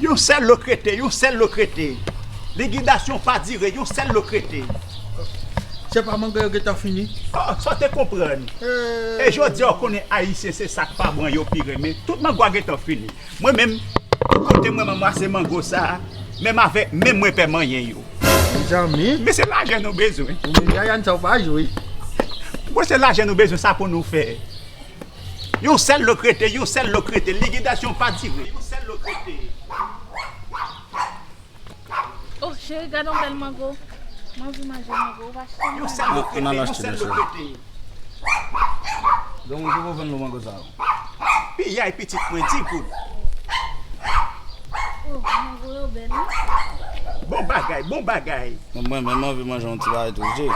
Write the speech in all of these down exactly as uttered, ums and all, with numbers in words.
Yon sèl lo k rete, yon sèl lo k rete. Likidasyon pa dire, yon sèl lo k rete. Se pa mango yo gentan fini? Oh, sa w te konprann. E jodi a, w konnen Ayisyen se sa k pa bon yo pi renmen. Tout mango a gentan fini. Mwen menm, kote mwen ranmase mango sa a, menm avèk men mwen pè manyen yo. Mezanmi. Men se lajan nou bezwen. Yayan sa w pa jwe. Mwen se lajan nou bezwen, sa pou nou fè. Yon sèl lo k rete, yon sèl lo k rete. Likidasyon pa dire, yon sèl lo k rete. Oh, cheri, gade yon bèl mango. Mwen anvi manje mango, ou pa cheri. Yon sèl lo k rete, yon sèl lo k rete. Granmoun, pou mwen vann lo mango sa yo. Piyay pitit mwen, di goud. Oh, mango yo bèl, wi. Bon bagay, bon bagay. Mwen menm anvi manje yon ti bagay tou, wi.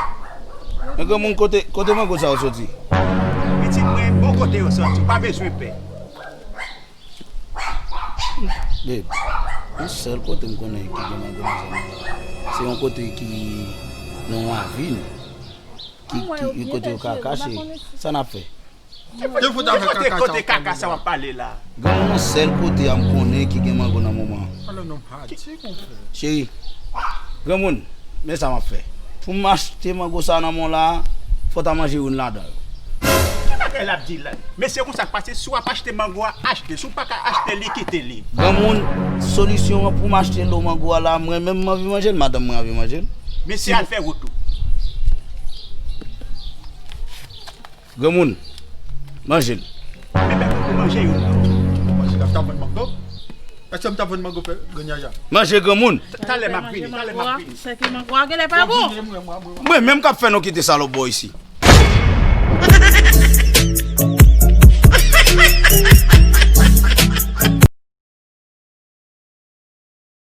Men granmoun, kote, kote mango sa yo soti? Pitit mwen, bon kote yo soti, ou pa bezwen pè. Babe, yon sèl kote m konnen ki gen mango nan zòn nan la, se yon kote ki nan yon ravin, ki, ki, ki kote yo ka kache. Sa n ap fè? Te fout avèk Kote, kaka sa kote w kaka pale sa w la. Ap pale la? Granmoun, yon sèl kote a m konnen ki gen mango nan moman an. Pale non pati konfè. Cheri, granmoun, men sa m ap fè. Pou m achte mango sa nan men w la, fò w ta manje youn ladan yo. Ki bagay l ap di la? Mesye, konsa k pase, si w ap achte mango a, achte. Si w pa ka achte li, kite li. Granmoun, solisyon an pou m achte lo mango a la, mwen menm m anvi manje l, madanm mwen anvi manje l. Mesye, al fè wout ou. Granmoun, manje l. Enben, ou manje youn nan. Mwen se la ta vann mango. Èske m ta vann mango fè grenyaja? Manje granmoun. Talè m ap vini, talè m ap vini. Sèke mango a genlè pa bon. Mwen menm k ap fè nou kite salòp bò isi.